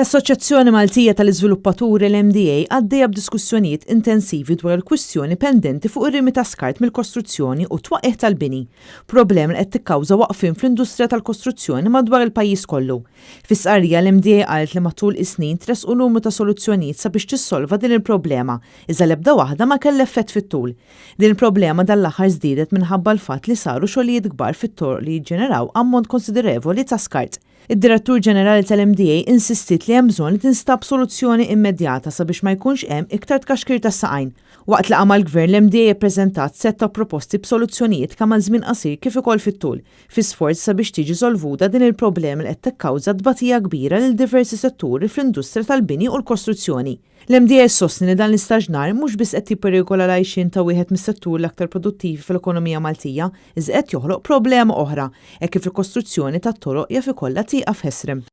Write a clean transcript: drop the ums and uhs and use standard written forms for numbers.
L-Assoċjazzjoni Maltija tal-Iżviluppaturi, l-MDA, għaddejja b'diskussjonijiet intensivi dwar il-kwistjoni pendenti fuq ir-rimi ta' skart mill-kostruzzjoni u t-twaqqigħ tal-bini, problema li qed tikkawża waqfien fl-industrija tal-kostruzzjoni madwar il-pajjiż kollu. Fi stqarrija l-MDA qalet li matul is-snin tressqu numru ta' soluzzjonijiet sabiex tissolva din il-problema, iżda l-ebda waħda ma kellha effett fit-tul. Din il-problema dan l-aħħar żdiedet minħabba l-fatt li saru xogħlijiet kbar fit-toroq li jiġġeneraw ammont konsiderevoli ta' skart. Id-Direttur Ġenerali tal-MDA insistiet li hemm bżonn li tinstab soluzzjoni immedjata sabiex ma jkunx hemm iktar tkaxkir tas-saqajn. Waqt laqgħa mal-Gvern l-MDA ppreżentat sett ta' proposti b'soluzzjonijiet kemm għal żmien qasir kif ukoll fit-tul, fi sforz sabiex tiġi solvuta din il-problema li qed tikkawża tbatija kbira lil diversi setturi fl-industrija tal-bini u l-kostruzzjoni. L-MDA ssostni li dan l-istaġnar mhux biss qed jipperikola l-għajxien ta' wieħed mis-setturi l-aktar produttivi fl-ekonomija Maltija, iżda qed joħloq problema oħra, hekk kif il-kostruzzjoni tat-toroq jaf ikollha tieqaf ħesrem.